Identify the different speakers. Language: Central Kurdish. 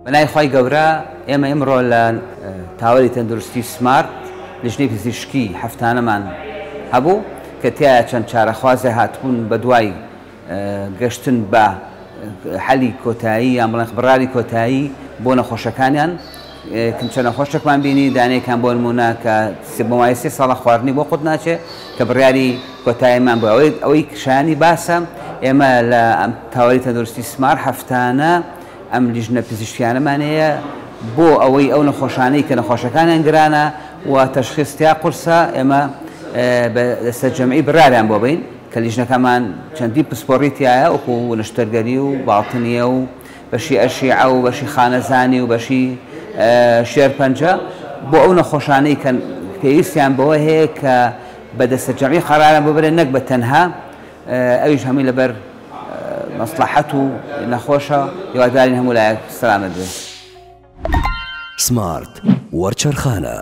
Speaker 1: بەناوی خوای گەورە ئێمە ئمڕۆ لە تاوەری تەندروستی سمارت لیژنەی پزیشکی هەفتانەمان هەبوو کە تیایا چەند چارەخوازێ هاتبوون بەدوای گەشتن بە حەلی کۆتایی یان بڵێن بڕاری کۆتایی بۆ نەخۆشەکانیان چەند نەخۆشێکمان بینی دانەیەکان بۆ نمونە کە بۆ ماوەی سێ ساڵە خواردنی بۆ قوت ناچێ کە بڕیاری کۆتاییمان بۆ ئەوەی ئەوەی شایانی باسە ئێمە لە تاوەری تەندروستی سمار هەفتانە ئەم لیژنە پزیشکیانەمان هەیە بۆ ئەوەی ئەو نەخۆشانەی کە نەخۆشەکانیان گرانە و تەشخیص تیا قورسە ئێمە بە دەستەجەمعی بڕیاریان بۆ بین کە لیژنەکەمان چەندین پسپۆڕی تیایە وەکو نەشتەرگەری و باڵتنیە و بەشی ئەشیعە و بەشی خانەزانی و بەشی شێرپەنجە بۆ ئەو نەخۆشانەی کە پێویستیان بەوە هەیە کە بە دەستەجەمعی قەراریان بۆ برێن نەک بە تەنها ئەویش هەمووی لەبەر مەسڵەحەت و نەخۆشە هیوادارین هەموو لایەک سەلامەت بێ.
Speaker 2: سمارت وەرچەرخانە.